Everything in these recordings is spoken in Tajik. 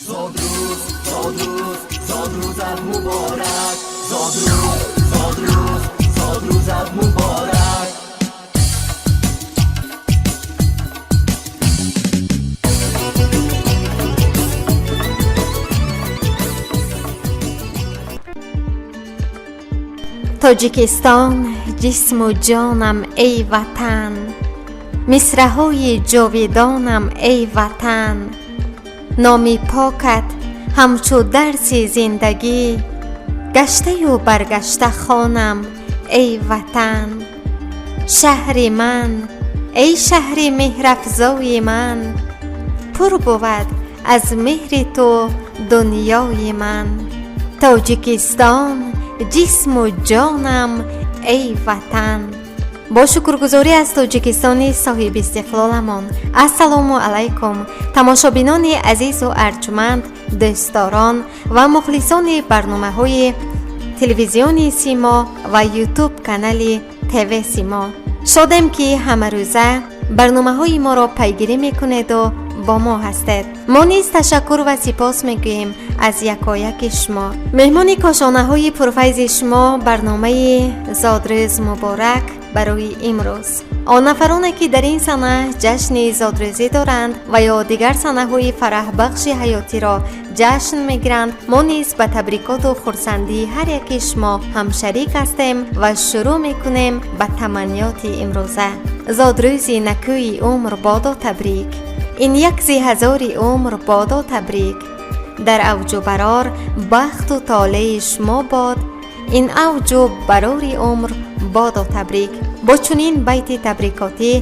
Зодрӯз, зодрӯз, зодрӯзат муборак. Зодрӯз, зодрӯз, зодрӯзат муборак. Тоҷикистон, ҷисму ҷонам, эй Ватан, мисраҳои ҷовидонам, эй Ватан. Номи покат ҳамчу дарси зиндагӣ, гаштаю баргашта хонам, эй Ватан. Шаҳри ман, эй шаҳри меҳрафзои ман, пур бувад аз меҳри ту дунёи ман. Тоҷикистон, ҷисму ҷонам, эй Ватан. Бо шукргузорӣ аз Тоҷикистони соҳибистиқлоламон. Ассалому алайкум, тамошобинони азизу арҷманд, дӯстдорон ва мухлисони барномаҳои телевизиони Симо ва Ютуб канали ТВ Симо. Шодем, ки ҳамарӯза барномаҳои моро пайгирӣ мекунеду бо мо ҳастед. Мо низ ташаккур ва сипос мегӯем аз якояки шумо. Меҳмони кошонаҳои пурфайзи шумо, барномаи «Зодрӯз муборак» барои имрӯз. Он нафароне, ки дар ин сана ҷашни зодрӯзӣ доранд ва ё дигар санаҳои фараҳбахши ҳаётиро ҷашн мегиранд, мо низ ба табрикоту хурсандии ҳар яки шумо ҳамшарик ҳастем ва шурӯъ мекунем ба таманниёти имрӯза. Зодрӯзи накӯи умр бодо табрик, ин як зи ҳазори умр бодо табрик. Дар авҷу барор бахту толеи шумо бод, ин авҷу барори умр бодо табрик. Бо чунин байти табрикотӣ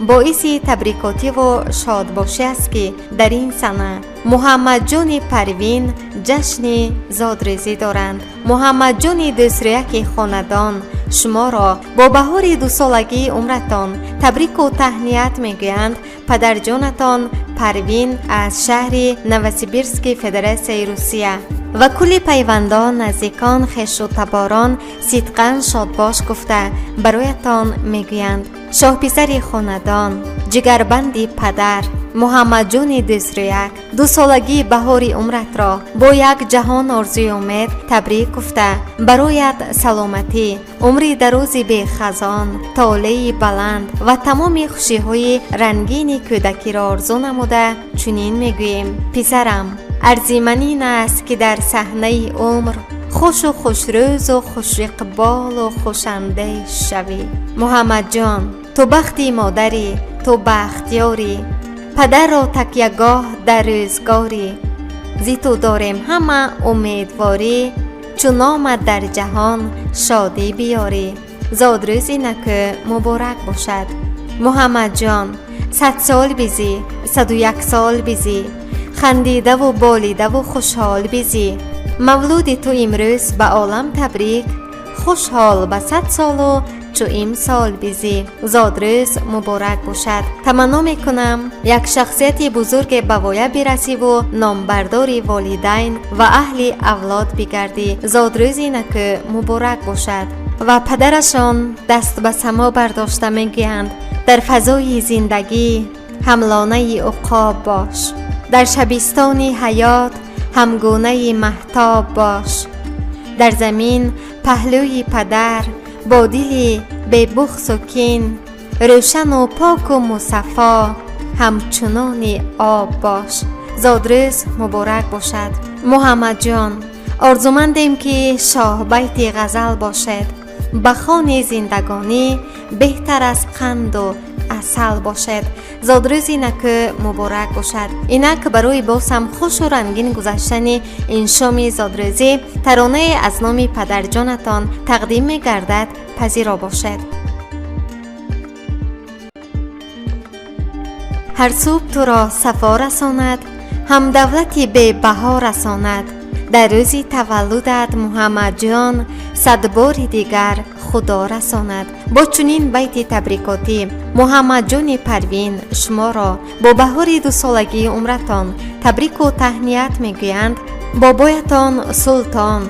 боиси табрикотиву шодбошӣ аст, ки дар ин сана Муҳаммадҷони Парвин ҷашни зодрӯзӣ доранд. Муҳаммадҷони дӯстрӯяки хонадон, шуморо бо баҳори дусолагии умратон табрику таҳният мегӯянд падарҷонатон Парвин аз шаҳри Новосибирски Федератсияи Русия ва кулли пайвандон, наздикон, хешу таборон сидқан шодбош гуфта бароятон мегӯянд. Шоҳписари хонадон, ҷигарбанди падар, Муҳаммадҷони дӯстрӯяк, дусолагии баҳори умратро бо як ҷаҳон орзуи умед табрик гуфта, бароят саломатӣ, умри дарози бехазон, толеи баланд ва тамоми хушиҳои рангини кӯдакиро орзу намуда, чунин мегӯем: писарам, арзиманин аст, ки дар саҳнаи умр хушу хушрӯзу хушиқболу хушандеш шавӣ. Муҳаммадҷон, ту бахти модарӣ, ту бахтиёрӣ, падарро такягоҳ дар рӯзгорӣ. Зи ту дорем ҳама умедворӣ, чу номат дар ҷаҳон шодӣ биёрӣ. Зодрӯзи накӯ муборак бошад. Муҳаммадҷон, 100 сол бизӣ, 101 сол бизӣ, хандидаву болидаву хушҳол бизӣ. Мавлуди ту имрӯз ба олам табрик, хушҳол ба 100 солу чу имсол бизӣ. Зодрӯз муборак бошад. Таманно мекунам, як шахсияти бузурге ба воя бирасиву номбардори волидайн ва аҳли авлод бигардӣ. Зодрӯзи накӯ муборак бошад. Ва падарашон даст ба само бардошта мегӯянд: дар фазои зиндагӣ ҳамлонаи уқоб бош, дар шабистони ҳаёт ҳамгунаи маҳтоб бош, дар замин паҳлӯи падар бо дили бебухзу кин, рӯшану поку мусаффо ҳамчунони об бош. Зодрӯз муборак бошад. Муҳаммадҷон, орзумандем, ки шоҳбайти ғазал бошед, ба хони зиндагонӣ беҳтар аз қанду асал бошед. Зодрӯзи накӯ муборак бошад. Инак, барои боз ҳам хушу рангин гузаштани ин шоми зодрӯзӣ таронае аз номи падарҷонатон тақдим мегардад, пазиро бошед. Ҳар субҳ туро сафо расонад, ҳам давлати бебаҳо расонад. Дар рӯзи таваллудат, Муҳаммадҷон, садбори дигар Худо расонад. Бо чунин байти табрикотӣ Муҳаммадҷони Парвин шуморо бо баҳори дусолагии умратон табрику таҳният мегӯянд бобоятон Султон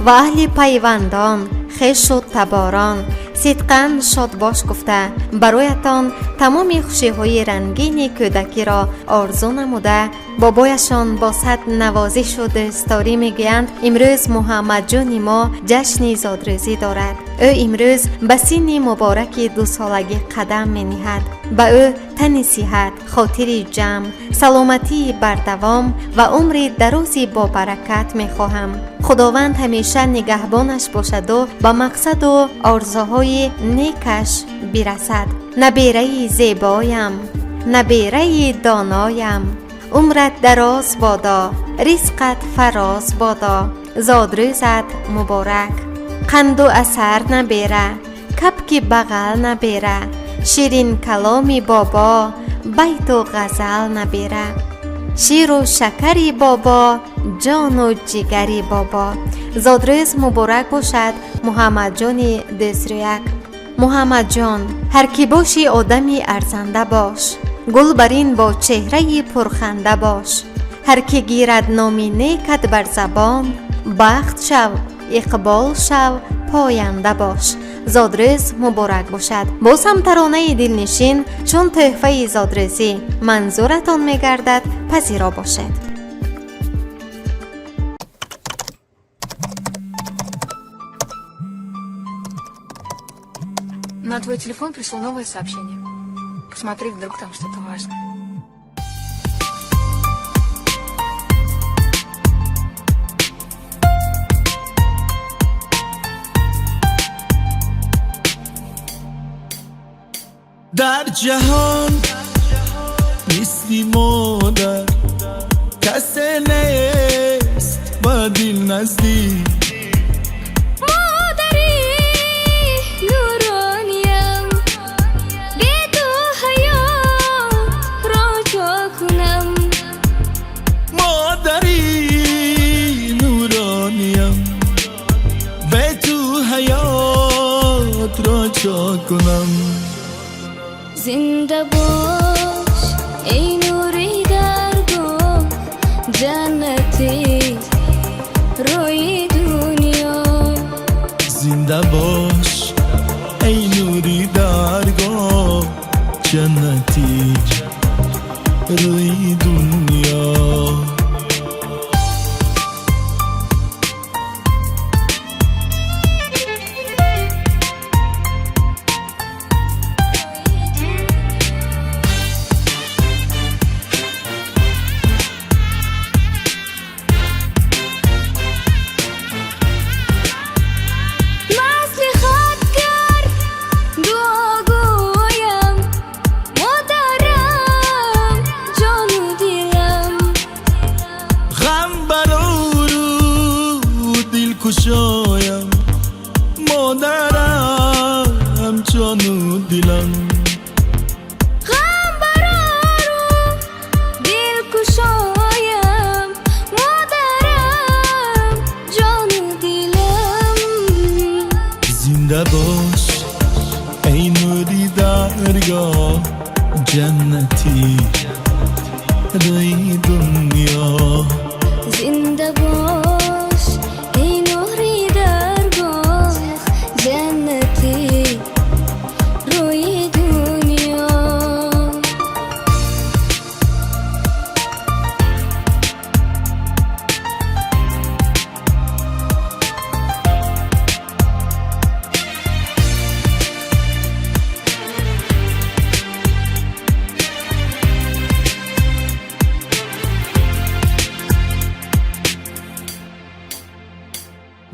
ва аҳли пайвандон, хешу таборон. Сидқан шодбош гуфта, бароятон тамоми хушиҳои рангини кӯдакиро орзу намуда, бобояшон бо сад навозишу дӯстдорӣ мегӯянд: имрӯз Муҳаммадҷони мо ҷашни зодрӯзӣ дорад. Ӯ имрӯз ба синни мубораки дусолагӣ қадам мениҳад. Ба ӯ тани сиҳат, хотири ҷамъ, саломатии бардавом ва умри дарози бобаракат мехоҳам. Худованд ҳамеша нигаҳбонаш бошаду ба мақсаду орзуҳои некаш бирасад. Набераи зебоям, набераи доноям, умрат дароз бодо, ризқат фароз бодо, зодрӯзат муборак. Қанду асар набера, кабки бағал набера, ширинкаломи бобо, байту ғазал набера, ширу шакари бобо, ҷону ҷигари бобо. Зодрӯз муборак бошад, Муҳаммадҷони дӯстрӯяк. Муҳаммадҷон, ҳар кӣ бошӣ, одами арзанда бош, гул бар ин бо чеҳраи пурханда бош. Ҳар кӣ гирад номи некат бар забон, бахт шав, иқбол шав, поянда бош. Зодрӯз муборак бошад. Боз ҳам таронаи дилнишин чун тӯҳфаи зодрӯзӣ манзуратон мегардад, пазиро бошед. На твой телефон пришло новое сообщение. Посмотри, вдруг там что-то важное. Дар ҷаҳон мисли модар касе нест ба дил наздик. Модари нурониям, бе ту ҳаётро чо кунам? Модари нурониям, бе ту ҳаётро чо кунам? Зинда бош, эй нури даргоҳ, ҷаннати рӯи дунё. Зинда бош, эй нури даргоҳ, ҷаннати рӯи дунё. Маслиҳатгар, дуогӯям, модарам, ҷону дилам. Ғам барору дилкушоям, модарам, ҷону дилам. Ғам барору дилкушоям, модарам, ҷону дилам. Зинда бош, эй нури даргоҳ, ҷаннати рӯи дунё. Зинда бош, эй нури даргоҳ, ҷаннати рӯи дунё.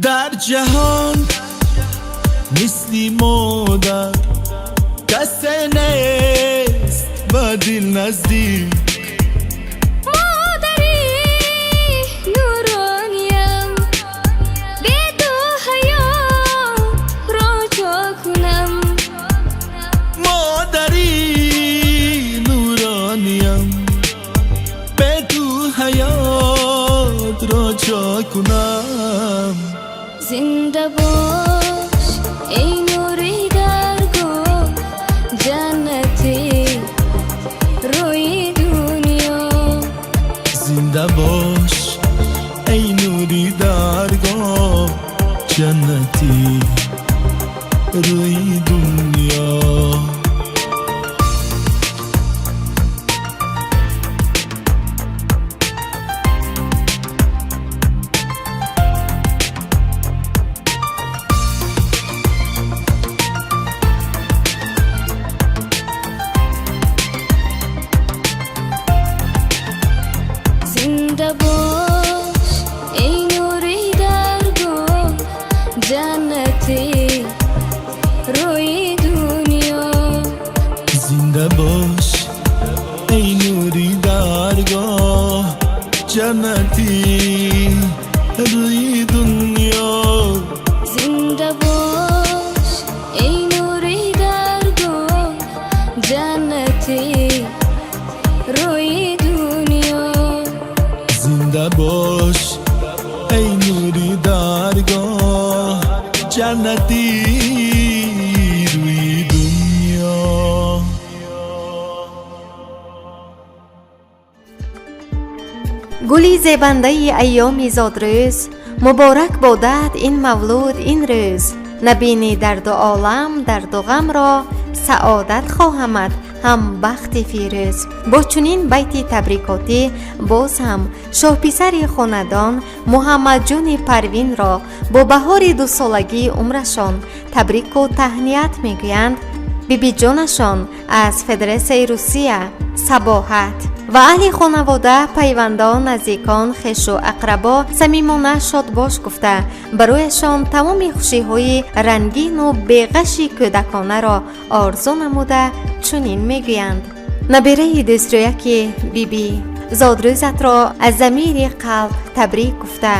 Дар ҷаҳон мисли модар касе нест ба дил наздик. Модари нурониям, бе ту ҳаётро чо кунам? Модари нурониям, бе ту ҳаётро чо кунам? Зинда бош, эй нури даргоҳ, ҷаннати рӯи дунё. Зинда бош, эй нури даргоҳ, ҷаннати Рӯи дунё. Зинда бош, эй нури даргоҳ, ҷаннати рӯи дунё. Зинда бош, эй нури даргоҳ, ҷаннати рӯи дунё. Зинда бош, эй нури даргоҳ, ҷаннати рӯи дунё. Зинда бош, эй нури даргоҳ, ҷаннати рӯи дунё. Гули зебандаи айёми зодрӯз, муборак бодад ин мавлуд ин рӯз. Набини дарду олам, дарду ғамро, саодат хоҳамад ҳам бахти фирӯз. Бо чунин байти табрикотӣ боз ҳам шоҳписари хонадон Муҳаммадҷони Парвинро бо баҳори дусолагии умрашон табрику таҳният мегӯянд бибиҷонашон аз Федератсияи Русия Сабоҳат ва аҳли хонавода, пайвандон, наздикон, хешу ақрабо самимона шодбош гуфта, барояшон тамоми хушиҳои рангину беғаши кӯдаконаро орзу намуда, чунин мегӯянд: набераи дӯстрӯяки бибӣ, зодрӯзатро аз замири қалб табрик гуфта,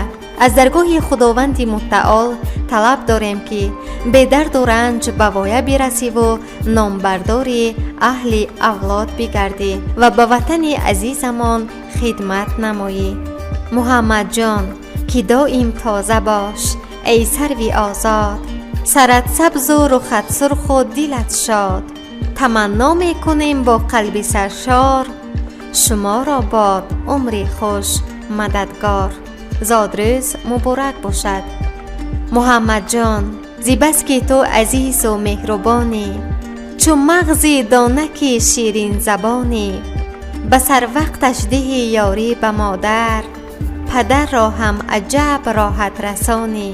аз даргоҳи Худованди Муттаол талаб дорем, ки бедарду ранҷ ба воя бирасиву номбардори аҳли авлод бигардӣ ва ба ватани азизамон хидмат намоӣ. Муҳаммадҷон, ки доим тоза бош, эй сарви озод, сарат сабзу рухат сурху дилат шод. Таманно мекунем бо қалби саршор, шуморо бод умри хуш мададгор. Зодрӯз муборак бошад, Муҳаммадҷон. Зибаски ту азизу меҳрубонӣ, чу мағзи донаки ширинзабонӣ, ба сарвақташ диҳӣ ёрӣ ба модар, падарро ҳам аҷаб роҳат расонӣ.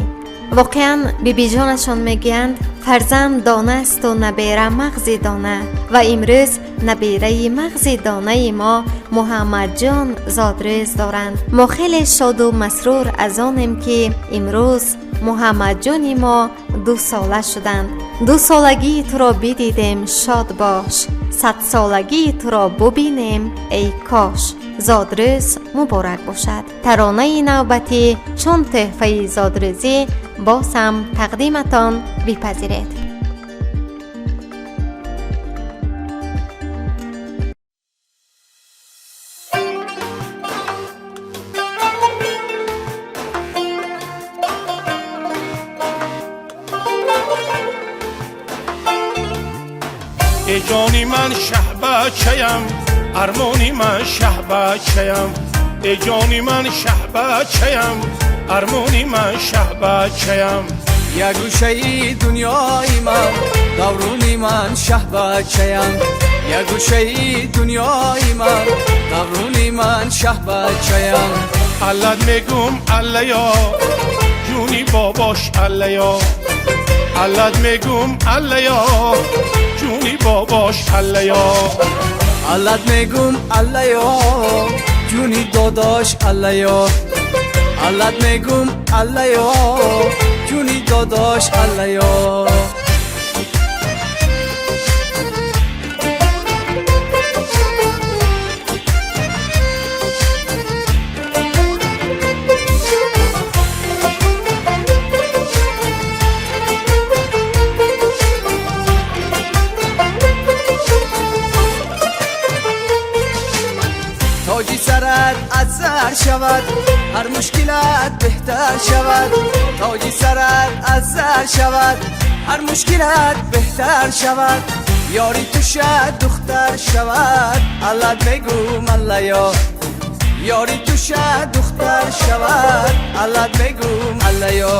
Воқеан, бибиҷонашон мегӯянд, фарзанд донаасту набера мағзи дона, ва имрӯз набераи мағзи донаи мо Муҳаммадҷон зодрӯз доранд. Мо хеле шоду масрур аз онем, ки имрӯз Муҳаммадҷони мо 2 сола шуданд. 2 солагии туро бидидем, шод бош, 100 солагии туро бубинем, эй кош. Зодрӯз муборак бошад. Таронаи навбатӣ чун тӯҳфаи зодрӯзӣ боз ҳам тақдиматон, бипазиред. Эй ҷони ман, шаҳбачаям, армони ман, шаҳбачаям. Эй ҷони ман, шаҳбачаям, армони ман, шаҳбачаям. Як гӯшаи дунёи ман, давруни ман, шаҳбачаям. Як гӯшаи дунёи ман, давруни ман, шаҳбачаям. Аллат мегум, аллаё, ҷуни бобош, аллаё. Аллат мегум, аллаё, ҷуни бобош, аллаё. Аллат мегум, аллаё, ҷуни додош, аллаё. Аллат мегум, аллаё, ҷуни додош, аллаё. Тоҷи сарат аз зар шавад, ҳар мушкилат беҳтар шавад. Тоҷи сарат аз зар шавад, ҳар мушкилат беҳтар шавад. Ёри ту шад духтар шавад, аллат мегум, аллаё. Ёри ту шад духтар шавад, аллат мегум, аллаё.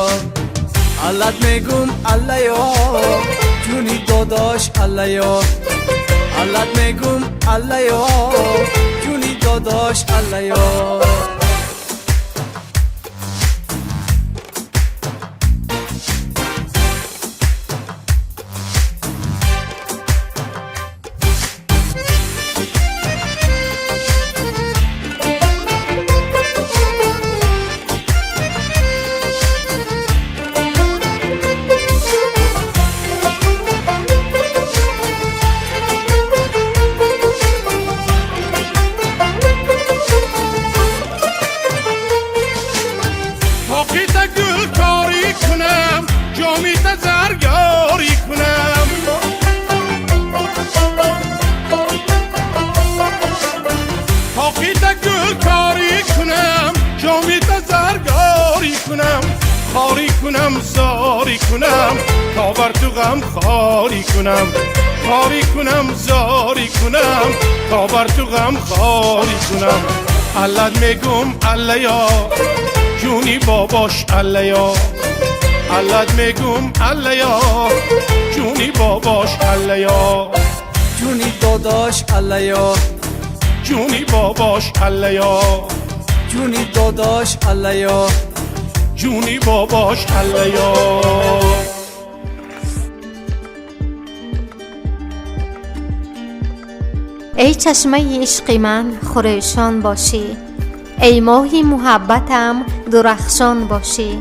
Аллат мегум аллаё, ҷуни додош аллаё. Аллат мегум аллаё, ҷуни додош аллаё. کنم زاری کنم تا بر تو غم خاری کنم، خاری کنم زاری کنم تا بر تو غم خاری کنم. علت میگم علیا، جونی باباش علیا. علت میگم علیا، جونی باباش علیا. جونی داداش علیا، جونی باباش علیا. جونی داداش علیا، جونی باباش علیا. ای چشمه عشق من خروشان باشی، ای ماهی محبتم درخشان باشی.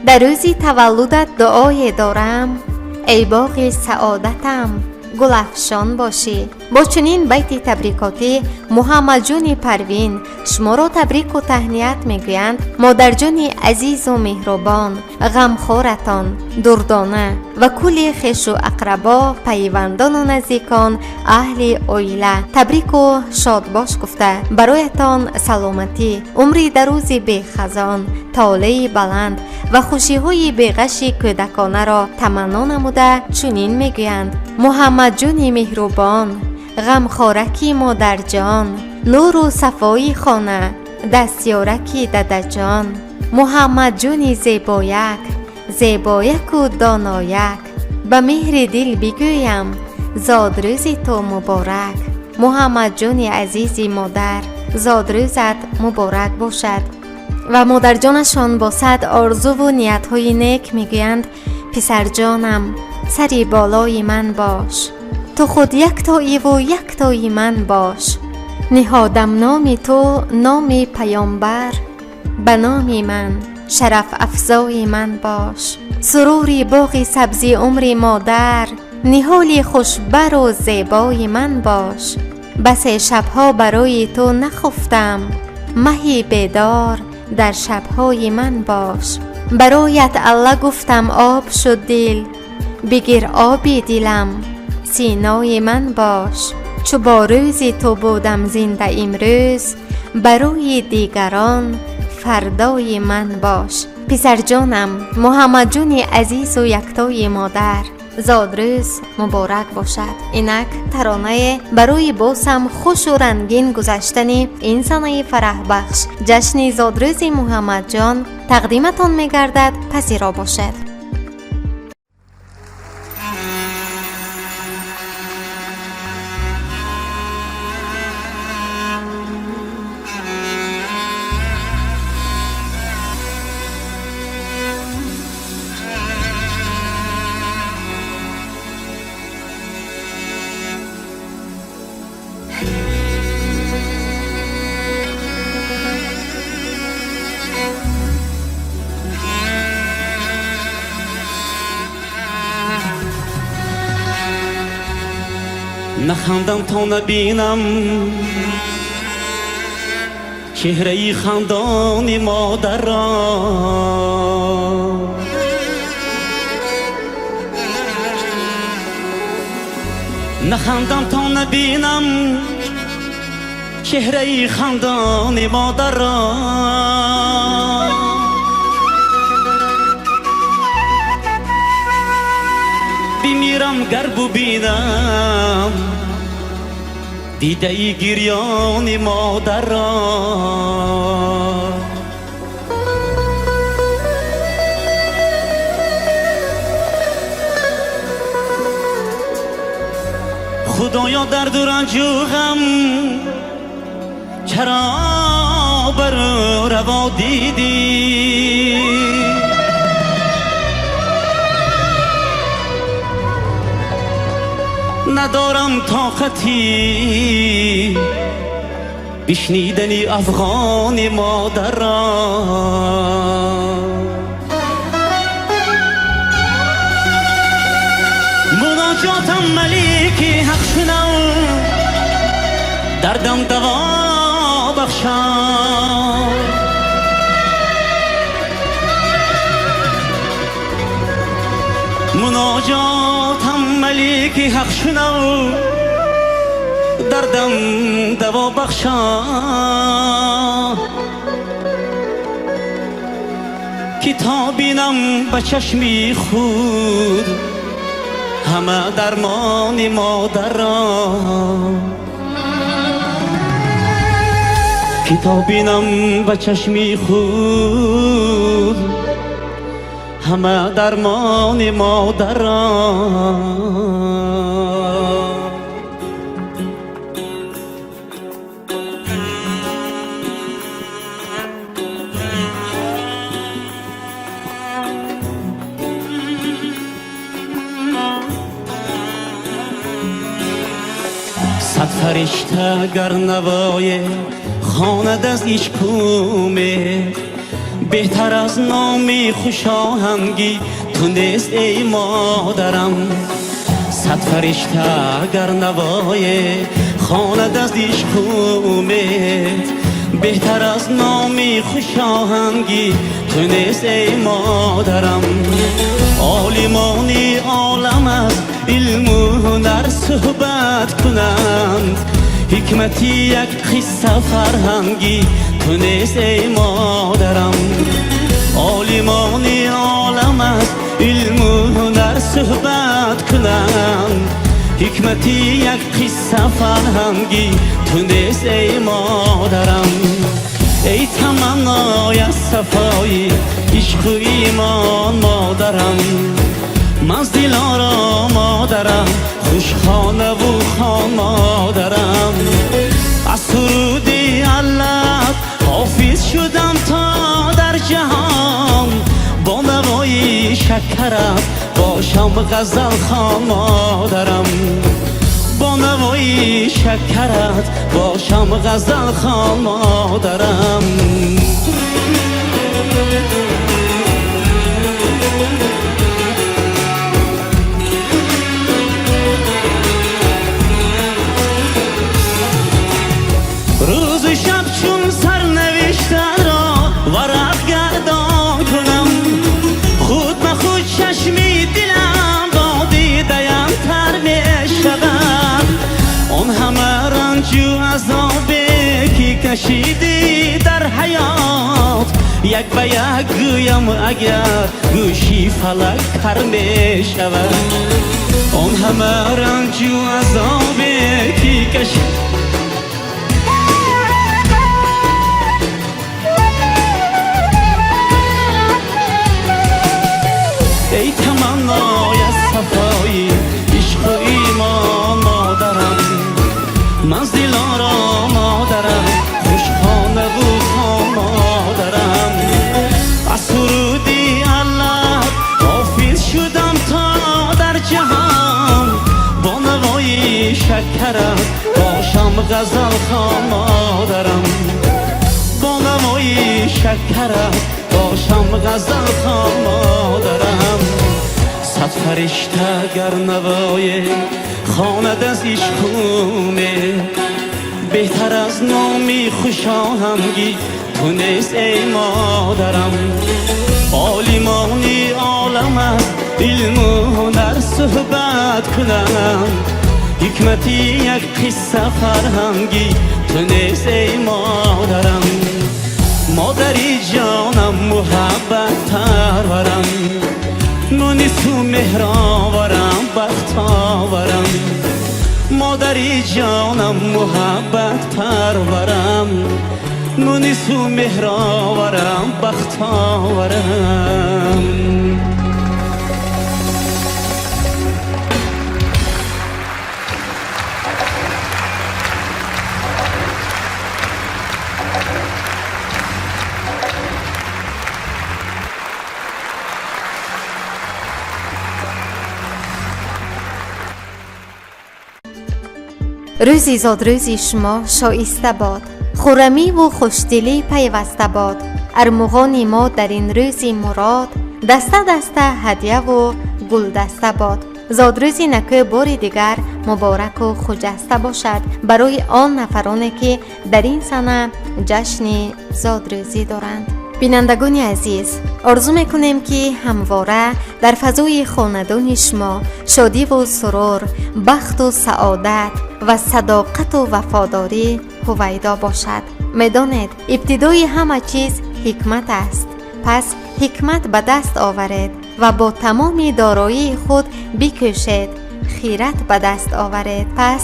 در روزی تولدت دعای دارم، ای باغ سعادتم گلافشان باشی. با چنین بیت تبریکاتی محمدجون پروین شما را تبریک و تهنیت میگویند. مادرجان عزیز و مهربان، غمخوارتان، دردانه و کل خویش و اقربا، پیوندان و نزدیکان، اهل عائله تبریک و شادباش گفته برایتان سلامتی، عمری دروز بی خزان، طالع بلند و خوشی‌های بی‌غش کودکانه را تمنا نموده چنین میگویند: محمدجون مهربان، غمخوارکی مادرجان، نور و صفای خانه، دستیارکی ددجان. محمدجون زیبایک، زیبایک و دانایک، به مهر دل بگویم زادروز تو مبارک. محمدجون عزیز مادر، زادروزت مبارک باشد. و مادرجانشان با صد آرزو و نیت‌های نیک میگویند: پسرجانم، سری بالای من باش، تو خود یک تایی و یک تایی من باش. نهادم نام تو نام پیامبر، به نام من شرف افزای من باش. سروری باغ سبزی عمر مادر، نهال خوشبر و زیبای من باش. بس شبها برای تو نخفتم، مهی بیدار در شبهای من باش. برایت الله گفتم آب شد دل، بگیر آبی دلم سینای من باش. چو با روزی تو بودم زنده امروز، برای دیگران فردای من باش. پسرجانم محمدجون عزیز و یکتای مادر، زادروز مبارک باشد. اینک ترانه برای بازم خوش و رنگین گذشتن این سنه فرح بخش جشن زادروز محمدجان تقدیمتان میگردد، پذیرا باشد. نخندم تا نبینم چهره خندان مادر را، نخندم تا نبینم چهره خندان مادر را. بمیرم گر ببینم دیده گریان مادر را. Худоё, дарду ранҷу ғам чаро бар ӯ раво дидӣ? Надорам тоқати бишнидани афғони модарро. Муноҷотам малики ҳақ шунав, дардам даво бахша. Муноҷотам малики ҳақ шунав, дардам даво бахша, ки то бинам ба чашми худ ҳама дармони модарро, ки то бинам ба чашми худ ҳама дармони модарро. Сад фаришта гар навое хонад аз ишқуме, беҳтар аз номи хушоҳангӣ ту нест, эй модарам. Сад фаришта гар навое хонад аз ишқуме, беҳтар аз номи хушоҳангӣ ту нест, эй модарам. Олимони олам аз илму ҳунар суҳбат кунанд, ҳикмати як қисса фарҳангӣ ту нест, эй модарам. Олимони олам аз илму ҳунар суҳбат кунанд, ҳикмати як қисса фарҳангӣ ту нест, эй модарам. Эй таманнои аз сафои ишқу имон модарам, манзилоро модарам, хушхонаву хон модарам. Аз суруди аллат ҳофиз шудам то дар ҷаҳон, бо навои шакарат бошам ғазалхон модарам, бо навои шакарат бошам ғазалхон модарам. Рӯзу шаб чун сарнавиштаро варақ гардон кунам, худ ба худ чашми дилам бо дидаям тар мешавад. Он ҳама ранҷу азобе ки кашидӣ дар ҳаёт, як ба як гӯям агар гӯши фалак кар мешавад. Он ҳама ранҷу азобе ки кашидӣ. Эй таманнои аз сафои ишқу имон модарам, манзилоро модарам, хушхонаву хон модарам. Аз суруди аллат ҳофиз шудам то дар ҷаҳон, бо навои шакарат бошам ғазалхон модарам, бо навои шакарат бошам ғазалхон модарам. Сад фаришта гар навое хонад аз ишқуме, беҳтар аз номи хушоҳангӣ ту нест, эй модарам. Олимони олам аз илму ҳунар суҳбат кунанд, ҳикмати як қисса фарҳангӣ ту нест, эй модарам. Модари ҷонам, муҳаббат парварам, мунису меҳроварам, бахтоварам. Модари ҷонам, муҳаббат парварам, мунису меҳроварам, бахтоварам. Рӯзи зодрӯзи шумо шоиста бод, хуррамиву хушдилӣ пайваста бод. Армуғони мо дар ин рӯзи мурод даста даста ҳадяву гулдаста бод. Зодрӯзи накӯ бори дигар мубораку хуҷаста бошад барои он нафароне, ки дар ин сана ҷашни зодрӯзӣ доранд. Бинандагони азиз, орзу мекунем, ки ҳамвора дар фазои хонадони шумо шодиву сурур, бахту саодат ва садоқату вафодорӣ ҳувайдо бошад. Медонед, ибтидои ҳама чиз ҳикмат аст. Пас ҳикмат ба даст оваред ва бо тамоми дороии худ бикӯшед, хират ба даст оваред. Пас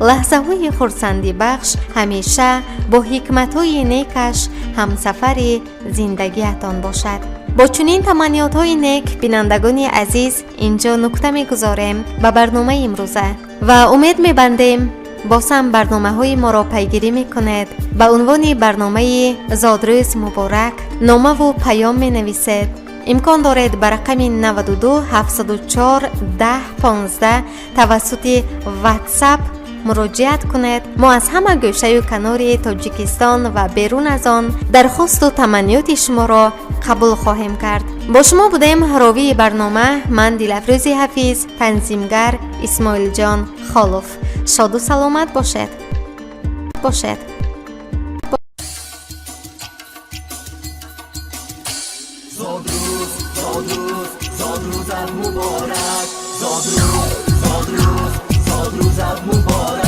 лаҳзаҳои хурсандибахш ҳамеша бо ҳикматҳои некаш ҳамсафари зиндагиатон бошад. Бо чунин таманниётҳои нек, бинандагони азиз, инҷо нукта мегузорем ба барномаи имрӯза ва умед мебандем, боз ҳам барномаҳои моро пайгирӣ мекунед, ба унвони барномаи «Зодрӯз муборак» номаву паём менависед. Имкон доред ба рақами 92 704 10 15 тавассути WhatsApp муроҷиат кунед. Мо аз ҳама гӯшаю канори Тоҷикистон ва берун аз он дархосту таманниёти шуморо қабул хоҳем кард. Бо шумо будем ровии барнома ман, Дилафрӯзи Ҳафиз, танзимгар Исмоилҷон Холов. Шоду саломат бошед, бошед. Зодрӯз, зодрӯз, зодрӯзат муборак! Зодрӯз, зодрӯз, зодрӯзат муборак!